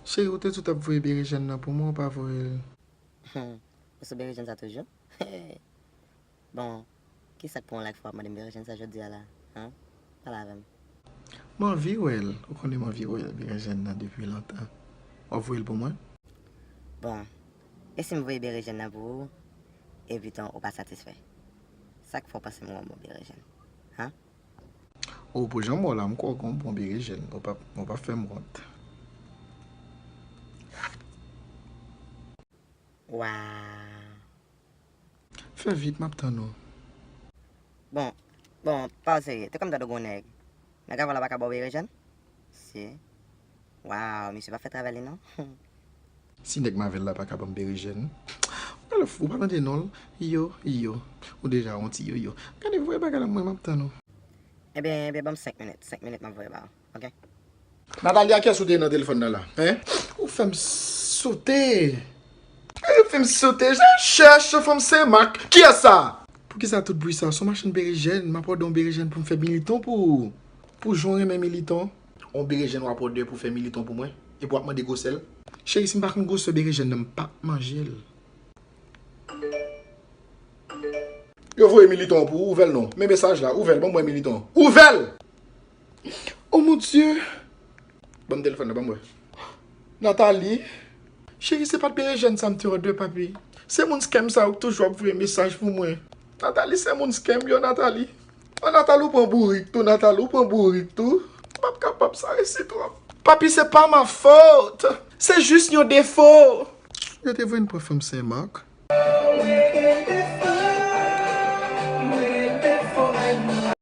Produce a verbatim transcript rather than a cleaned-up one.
Cheri, ou te di w t ap voye berejèn nan pou mwen, ou pa voye l. Ou sou berejèn sa toujou? Bon, kisa k pran w la k fè w ap mande m berejèn sa jodi a la? Hen? Pale avè m. M anvi wè l. Ou konnen m anvi wè berejèn nan depi lontan. W ap voye l pou mwen? Bon, e si m voye berejèn nan pou ou, epitan ou pa satisfè? Sa k fè w panse m gon bon berejèn? Hen? Ou pou jan m wè w la, m kwè w gon bon berejèn. Ou p ap, ou p ap fè m wont. Waw. Fè vit, m ap tann ou. Bon, bon, pa w serye. Te kòm tande w gon nèg. Nèg avè w la pa ka ba w berejèn? Si. Waw, misye pa fè travay li non. Si nèg m avè l la pa ka ban m berejèn. Ou pa, ou pa tande non l. Yo, yo. Ou deja yon ti yo, yo. Gade, voye bagay la mwen, m ap tann ou. Ebyen, ebyen, ban m senk minit. Senk minit, m ap voye ba ou. Ok? Nathalie, a kiyès ou te ye nan telefòn nan la? Hen? Ou fè m sote. Ou fè m sote. Je chèch fanm Senmak. Kiyès sa? Poukisa tout bri sa? Se yon machann berejèn. M ap òde yon berejèn pou m fè militon pou ou. Pou jan w renmen militon. Yon berejèn w ap òde pou fè militon pou mwen. Epi w ap mande gwosè l. Cheri, si m pa konn gwosè berejèn nan, m p ap manje l. Yo voye militon pou ou, ouvè l non. Men mesaj la, ouvè l, ban m wè militon. Ouvè l! Oh mon Dieu! Ban m telefòn nan, ban m wè. Nathalie. Cheri, se pa t berejèn sa m te òde, papi. Se moun scam sa yo k toujou ap voye mesaj pou mwen. Nathalie, se moun scam yo, Nathalie. Oh, Nathalie, ou pran bourik tou, Nathalie, ou pran bourik tou. M p ap kapab, sa resi twòp. Papi, se pa ma fòt. Se jis yon defo. Yo te voye n pran fanm Senmak.